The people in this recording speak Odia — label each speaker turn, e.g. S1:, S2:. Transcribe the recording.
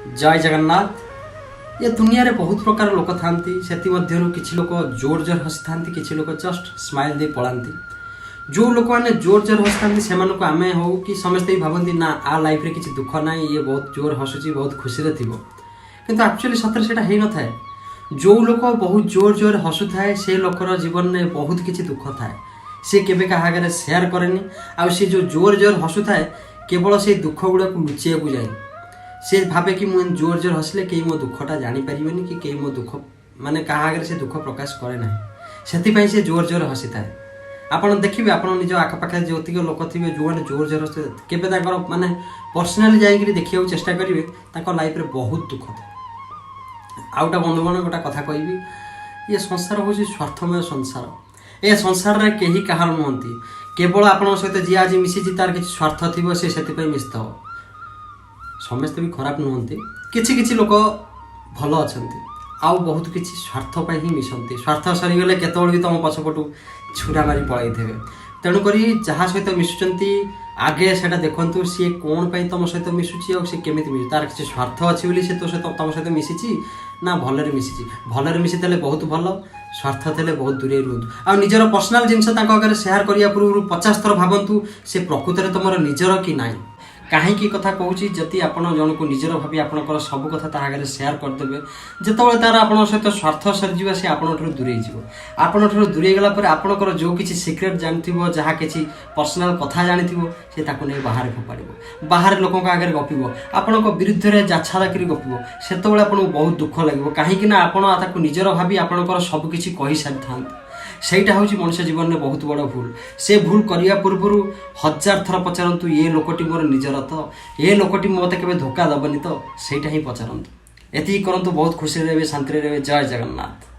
S1: ଜୟ ଜଗନ୍ନାଥ। ଏ ଦୁନିଆରେ ବହୁତ ପ୍ରକାର ଲୋକ ଥାନ୍ତି। ସେଥିମଧ୍ୟରୁ କିଛି ଲୋକ ଜୋର ଜୋର ହସିଥାନ୍ତି, କିଛି ଲୋକ ଜଷ୍ଟ ସ୍ମାଇଲ୍ ଦେଇ ପଳାନ୍ତି। ଯେଉଁ ଲୋକମାନେ ଜୋର ଜୋର ହସିଥାନ୍ତି, ସେମାନଙ୍କୁ ଆମେ ହଉ କି ସମସ୍ତେ ବି ଭାବନ୍ତି, ନା, ଆ ଲାଇଫ୍ରେ କିଛି ଦୁଃଖ ନାହିଁ, ଇଏ ବହୁତ ଜୋର ହସୁଛି, ବହୁତ ଖୁସିରେ ଥିବ। କିନ୍ତୁ ଆକ୍ଚୁଆଲି ସତରେ ସେଇଟା ହେଇନଥାଏ। ଯେଉଁ ଲୋକ ବହୁତ ଜୋର ଜୋର ହସୁଥାଏ, ସେ ଲୋକର ଜୀବନରେ ବହୁତ କିଛି ଦୁଃଖ ଥାଏ। ସେ କେବେ କାହା ଆଗରେ ସେୟାର କରେନି। ଆଉ ସେ ଯେଉଁ ଜୋର ଜୋର ହସୁଥାଏ, କେବଳ ସେଇ ଦୁଃଖ ଗୁଡ଼ାକୁ ଲୁଚେଇବାକୁ ଯାଏ। ସେ ଭାବେ କି ମୁଁ ଏମିତି ଜୋର ଜୋର ହସିଲେ କେହି ମୋ ଦୁଃଖଟା ଜାଣିପାରିବେନି କି କେହି ମୋ ଦୁଃଖ, ମାନେ କାହା ଆଗରେ ସେ ଦୁଃଖ ପ୍ରକାଶ କରେ ନାହିଁ। ସେଥିପାଇଁ ସେ ଜୋର ଜୋର ହସିଥାଏ। ଆପଣ ଦେଖିବେ, ଆପଣ ନିଜ ଆଖପାଖରେ ଯେତିକି ଲୋକ ଥିବେ, ଯେଉଁମାନେ ଜୋର ଜୋର ହସୁଥିବେ, କେବେ ତାଙ୍କର ମାନେ ପର୍ସନାଲି ଯାଇକରି ଦେଖିବାକୁ ଚେଷ୍ଟା କରିବେ, ତାଙ୍କ ଲାଇଫରେ ବହୁତ ଦୁଃଖ ଥାଏ। ଆଉ ଗୋଟେ ବନ୍ଧୁଗଣ, ଗୋଟେ କଥା କହିବି। ଇଏ ସଂସାର ହେଉଛି ସ୍ୱାର୍ଥମୟ ସଂସାର। ଏ ସଂସାରରେ କେହି କାହାର ନୁହନ୍ତି। କେବଳ ଆପଣଙ୍କ ସହିତ ଯିଏ ଆଜି ମିଶିଛି, ତାର କିଛି ସ୍ୱାର୍ଥ ଥିବ, ସେ ସେଥିପାଇଁ ମିଶିଥିବ। ସମସ୍ତେ ବି ଖରାପ ନୁହନ୍ତି। କିଛି କିଛି ଲୋକ ଭଲ ଅଛନ୍ତି ଆଉ ବହୁତ କିଛି ସ୍ୱାର୍ଥ ପାଇଁ ହିଁ ମିଶନ୍ତି। ସ୍ୱାର୍ଥ ସରିଗଲେ କେତେବେଳେ ବି ତୁମ ପଛପଟୁ ଛୁରା ମାରି ପଳାଇଥିବେ। ତେଣୁକରି ଯାହା ସହିତ ମିଶୁଛନ୍ତି, ଆଗେ ସେଇଟା ଦେଖନ୍ତୁ, ସିଏ କ'ଣ ପାଇଁ ତୁମ ସହିତ ମିଶୁଛି ଆଉ ସେ କେମିତି ମିଶୁଛି। ତାର କିଛି ସ୍ୱାର୍ଥ ଅଛି ବୋଲି ସେ ତୋ ସହିତ ତୁମ ସହିତ ମିଶିଛି ନା ଭଲରେ ମିଶିଛି? ଭଲରେ ମିଶିଥିଲେ ବହୁତ ଭଲ, ସ୍ୱାର୍ଥ ଥିଲେ ବହୁତ ଦୂରେଇ ରୁହନ୍ତୁ। ଆଉ ନିଜର ପର୍ସନାଲ ଜିନିଷ ତାଙ୍କ ଆଗରେ ସେୟାର କରିବା ପୂର୍ବରୁ 50 ଥର ଭାବନ୍ତୁ, ସେ ପ୍ରକୃତରେ ତୁମର ନିଜର କି ନାହିଁ। କାହିଁକି କଥା କହୁଛି? ଯଦି ଆପଣ ଜଣକୁ ନିଜର ଭାବି ଆପଣଙ୍କର ସବୁ କଥା ତା ଆଗରେ ସେୟାର କରିଦେବେ, ଯେତେବେଳେ ତାର ଆପଣଙ୍କ ସହିତ ସ୍ୱାର୍ଥ ସରିଯିବ, ସେ ଆପଣଙ୍କ ଠାରୁ ଦୂରେଇ ଯିବ। ଆପଣଙ୍କ ଠାରୁ ଦୂରେଇ ଗଲା ପରେ ଆପଣଙ୍କର ଯେଉଁ କିଛି ସିକ୍ରେଟ୍ ଜାଣିଥିବ, ଯାହା କିଛି ପର୍ସନାଲ କଥା ଜାଣିଥିବ, ସେ ତାକୁ ନେଇ ବାହାରେ ଫୋପାଡ଼ିବ, ବାହାରେ ଲୋକଙ୍କ ଆଗରେ ଗପିବ, ଆପଣଙ୍କ ବିରୁଦ୍ଧରେ ଯାଛା କରି ଗପିବ। ସେତେବେଳେ ଆପଣଙ୍କୁ ବହୁତ ଦୁଃଖ ଲାଗିବ। କାହିଁକି ନା ଆପଣ ତାକୁ ନିଜର ଭାବି ଆପଣଙ୍କର ସବୁ କିଛି କହିସାରିଥାନ୍ତି। ସେଇଟା ହେଉଛି ମଣିଷ ଜୀବନରେ ବହୁତ ବଡ଼ ଭୁଲ। ସେ ଭୁଲ କରିବା ପୂର୍ବରୁ ହଜାର ଥର ପଚାରନ୍ତୁ, ଏ ଲୋକଟି ମୋର ନିଜର ତ? ଏ ଲୋକଟି ମୋତେ କେବେ ଧୋକା ଦେବନି ତ? ସେଇଟା ହିଁ ପଚାରନ୍ତୁ। ଏତିକି କରନ୍ତୁ, ବହୁତ ଖୁସିରେ ରହିବେ, ଶାନ୍ତିରେ ରହିବେ। ଜୟ ଜଗନ୍ନାଥ।